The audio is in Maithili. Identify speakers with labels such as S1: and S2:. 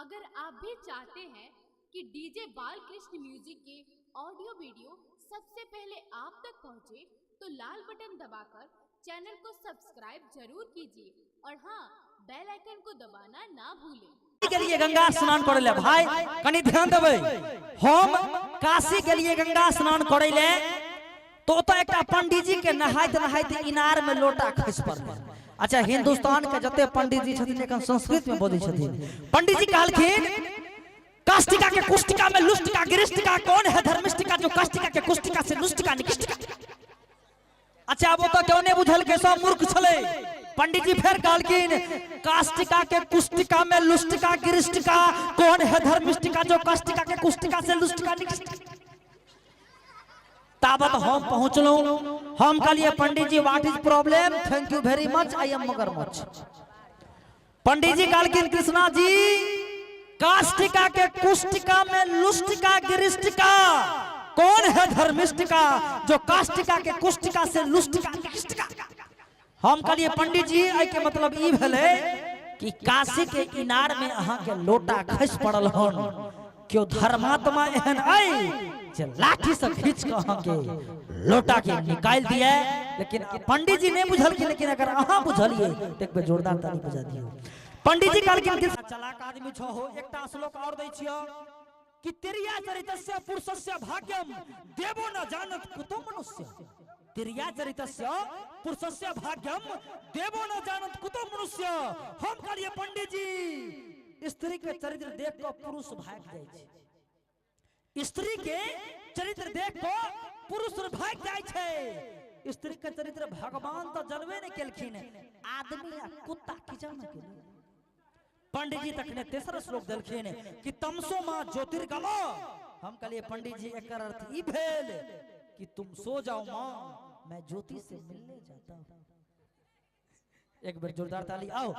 S1: अगर आप भी चाहते हैं कि डीजे बालकृष्ण म्यूजिक के ऑडियो वीडियो सबसे पहले आप तक पहुंचे, तो लाल बटन दबाकर चैनल को सब्सक्राइब जरूर कीजिए और हाँ, बेल आइकन को दबाना ना भूलें।
S2: गेलिए गंगा स्नान करे ले। भाई, कनी ध्यान देबै। हम काशी गेलिए गंगा स्नान करे ले, तो ओतऽ एकटा पंडीजी के नहाइत नहाइत इनार में लोटा खसि पड़लै। अच्छा, हिंदुस्तान के जते पंडीजी छथिन, एखन संस्कृत में बजै छथिन। पंडीजी कहलखिन, काष्टिका के कुष्टिका में लुष्टिका गिरिष्टिका, कौन है धर्मिष्टिका जो काष्टिका के कुष्टिका से लुष्टिका निकिष्टिका? अच्छा, आब ओतऽ केओ नहि बुझलकै, सब मूर्ख छलै। पंडीजी फेर कहलखिन, काष्टिका के कुष्टिका में लुष्टिका गिरिष्टिका, कौन है धर्मिष्टिका जो काष्टिका के कुष्टिका से लुष्टिका निकिष्टिका? ताबत हम पहुंचलहुं। हम कहलिए, पंडीजी, what is problem? Thank you very much, I am मगरमच्छ। पंडीजी कहलखिन, कृष्णा जी, काष्टिका के कुष्टिका में लुष्टिका गिरिष्टिका, कौन है धर्मिष्टिका जो काष्टिका के कुष्टिका से लुष्टिका निकिष्टिका? हम कहलिए, पंडित जी, एहि के मतलब ई भेलै कि काशी के इनार में अहाँ के लोटा खसि पड़ल हन, केओ धर्मात्मा एहन अइ जे लाठी से खींच के अहाँ के लोटा के निकालि दिए। लेकिन पंडित जी नहीं बुझलखिन, लेकिन अगर अहाँ बुझलिए तो एक बेर जोरदार ताली बजा दियौ। पंडित जी कहलखिन कि चलाक आदमी छहो हो, एकटा श्लोक और दै छियौ कि तिरिया चरितस्य पुरुषस्य भाग्यम देवो न जानत कुतो मनुष्य। तिरिया चरितस्य पुरुषस्य भाग्यम देवो न जानत कुतो मनुष्य। हम कहलिए, पंडित जी, स्त्री के चरित्र देख कऽ पुरुष भागि जाइ छै। स्त्री के चरित्र देख कऽ पुरुष भागि जाइ छै। स्त्री के चरित्र भगवान तऽ जनबे नहि केलखिन, आदमी आ कुत्ता की जाने गेलै? पंडित जी तखने तेसर श्लोक देलखिन कि तमसो माँ ज्योतिर्गम। हम कहलिए, पंडित जी, एकर अर्थ ई भेल कि तुम सो जाओ माँ, मैं ज्योति से मिलने जाता हूँ। एक बेर जोरदार ताली आओ।